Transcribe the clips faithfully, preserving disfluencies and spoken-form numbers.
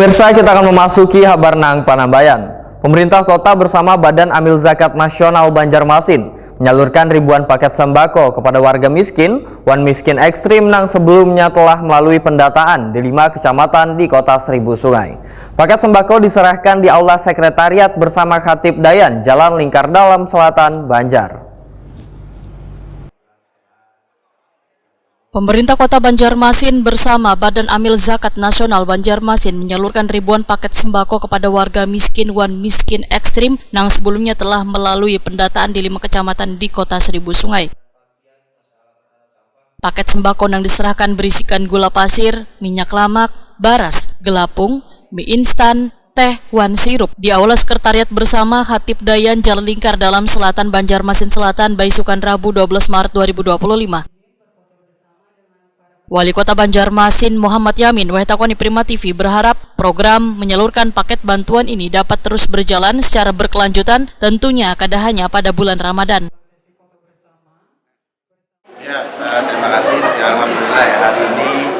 Pemirsa, kita akan memasuki habar nang panambayan. Pemerintah kota bersama Badan Amil Zakat Nasional Banjarmasin menyalurkan ribuan paket sembako kepada warga miskin wan miskin ekstrim nang sebelumnya telah melalui pendataan di lima kecamatan di Kota Seribu Sungai. Paket sembako diserahkan di Aula Sekretariat bersama Khatib Dayan, Jalan Lingkar Dalam Selatan, Banjar. Pemerintah Kota Banjarmasin bersama Badan Amil Zakat Nasional Banjarmasin menyalurkan ribuan paket sembako kepada warga miskin wan miskin ekstrim nang sebelumnya telah melalui pendataan di lima kecamatan di Kota Seribu Sungai. Paket sembako nang diserahkan berisikan gula pasir, minyak lamak, baras, gelapung, mie instan, teh, wan sirup di Aula Sekretariat Bersama Khatib Dayan, Jalan Lingkar Dalam Selatan, Banjarmasin Selatan, baisukan Rabu dua belas Maret dua ribu dua puluh lima. Wali Kota Banjarmasin Muhammad Yamin wayah takuni Prima T V berharap program menyalurkan paket bantuan ini dapat terus berjalan secara berkelanjutan, tentunya kada hanya pada bulan Ramadan. Ya, eh, terima kasih. Ya, alhamdulillah ya, hari ini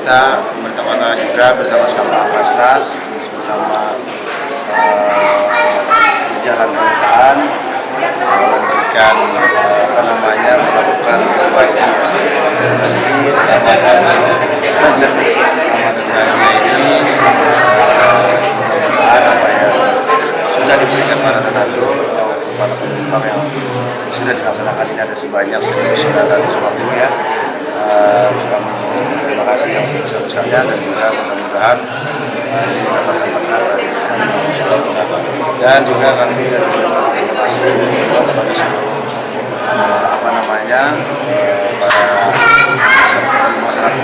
kita pemerintah kota juga bersama-sama Basnas, bersama eh, jalan pemerintahan memberikan eh, apa namanya melakukan berbagi ya. Jadi Ramadan Ramadan ini eh, apa ya sudah diberikan para donatur eh, para penumpang yang sudah dilaksanakan ini ada sebanyak seribu sembilan ratus lima puluh ya. Eh, kami terima kasih yang sebesar-besarnya dan juga mudah-mudahan eh, ini mendapatkan berkah dari dan juga kami dari kepada seluruh eh, apa namanya eh, para masyarakat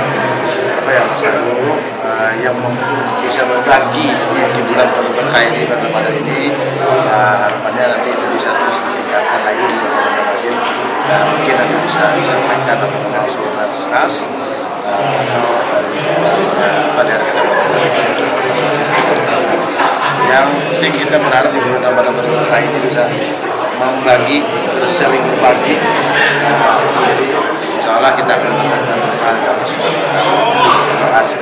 apa ya masyarakat eh, yang mem- bisa berbagi di bulan penuh berkah ini pada pada ini eh, harapannya nanti itu bisa terus meningkatkan lagi di kota Banjarmasin dan mungkin nanti bisa disampaikan apa namanya surat stas eh, atau eh, pada rekan-rekan yang penting kita berharap di bulan Ramadan penuh berkah ini bisa membagi, sering berbagi. Jadi, insya Allah kita akan mendapatkan hal yang terima kasih.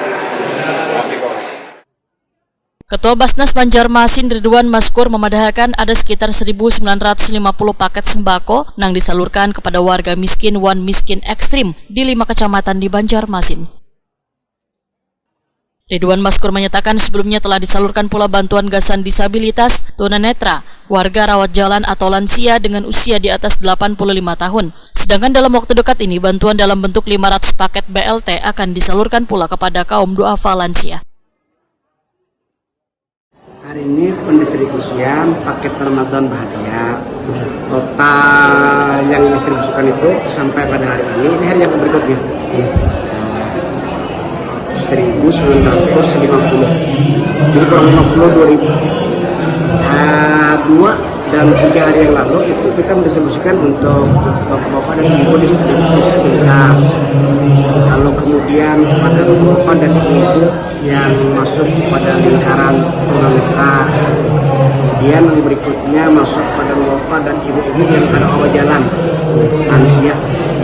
Ketua Basnas Banjarmasin Ridwan Maskur memadahakan ada sekitar seribu sembilan ratus lima puluh paket sembako nang disalurkan kepada warga miskin wan miskin ekstrim di lima kecamatan di Banjarmasin. Ridwan Maskur menyatakan sebelumnya telah disalurkan pula bantuan gasan disabilitas, tunanetra, warga rawat jalan atau lansia dengan usia di atas delapan puluh lima tahun. Sedangkan dalam waktu dekat ini bantuan dalam bentuk lima ratus paket B L T akan disalurkan pula kepada kaum duafa lansia. Hari ini pendistribusian paket Ramadan bahagia. Total yang didistribusikan itu sampai pada hari ini, ini hari yang berikutnya. Eh, seribu sembilan ratus lima puluh. Jadi kurang lima puluh dua ribu. Ah, dua dan tiga hari yang lalu itu kita mendistribusikan untuk bapak-bapak dan ibu disabilitas. Lalu kemudian kepada bapak dan ibu yang masuk pada lingkaran tunanetra. Kemudian yang berikutnya masuk pada bapak dan ibu-ibu yang kada kawa jalan, lansia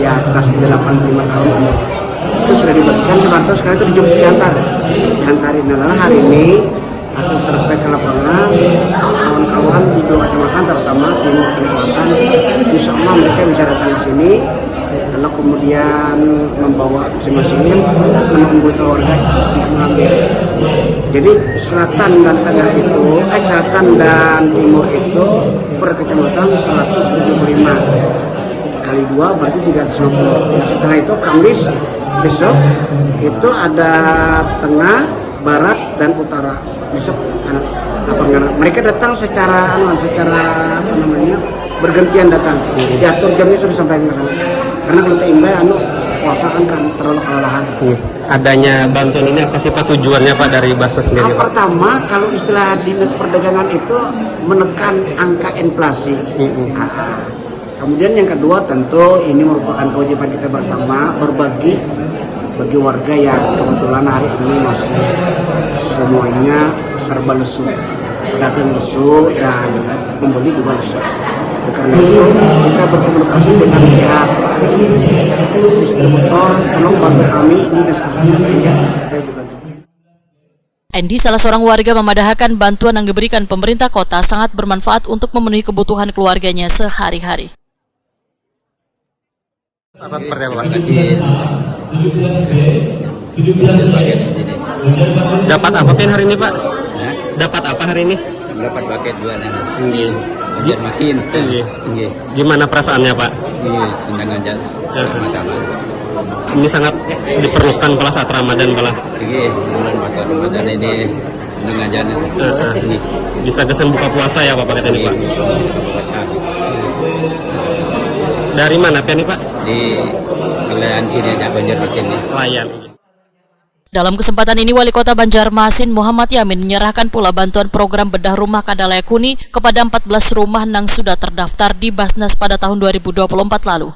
di atas delapan puluh lima tahun umur. Itu sudah dibagikan sebantar sekarang itu dijemput diantar. Diantarin adalah hari ini hasil survei ke lapangan kawan-kawan di dua kecamatan terutama timur dan selatan, insya Allah mereka bisa datang ke sini lalu kemudian membawa masing-masingnya menunggu keluarga untuk mengambil. Jadi selatan dan tengah itu, eh, selatan dan timur itu per kecamatan seratus tujuh puluh lima kali dua berarti tiga ratus lima puluh. Nah, setelah itu Kamis besok itu ada tengah, barat, dan utara. Besok anak apa ngaran, mereka datang secara anu secara apa namanya bergantian datang, diatur jamnya sudah sampai ke sana karena kalau tak imbai anu puasa kan kan terlalu kelelahan. Adanya bantuan ini apa sih Pak tujuannya Pak dari Basnas sendiri Ah, Pak? pertama kalau istilah dinas perdagangan itu menekan angka inflasi. Ah, ah. Kemudian yang kedua tentu ini merupakan kewajiban kita bersama berbagi bagi warga yang kebetulan hari ini masih semuanya serba lesu, pedagang lesu dan pembeli juga lesu. Karena itu kita berkomunikasi dengan pihak distributor, tolong bantu kami ini dan seterusnya sehingga kita dibantu. Andy, salah seorang warga, memadahakan bantuan yang diberikan pemerintah kota sangat bermanfaat untuk memenuhi kebutuhan keluarganya sehari-hari. Apa seperti apa, Pak? Terima kasih. Dapat apa pian hari ini, Pak? Hah? Dapat apa hari ini? Dapat paket jualan. Nggih. Banjarmasin. Nggih. Nggih. Gimana perasaannya, Pak? Nggih, senang aja. Ya. Sama-sama. Ini sangat diperlukan kalau saat Ramadan, Pak. Nggih, bulan puasa Ramadan ini senang aja nih. Uh, uh. Bisa kesan buka puasa ya, Pak, paket ini, Pak? Nggih, buka puasa. Dari mana pian nih, Pak? Di Kelayan sini aja, Banjarmasin nih. Kelayan. Dalam kesempatan ini, Wali Kota Banjarmasin Muhammad Yamin menyerahkan pula bantuan program bedah rumah kada layak huni kepada empat belas rumah nang sudah terdaftar di Basnas pada tahun dua ribu dua puluh empat lalu.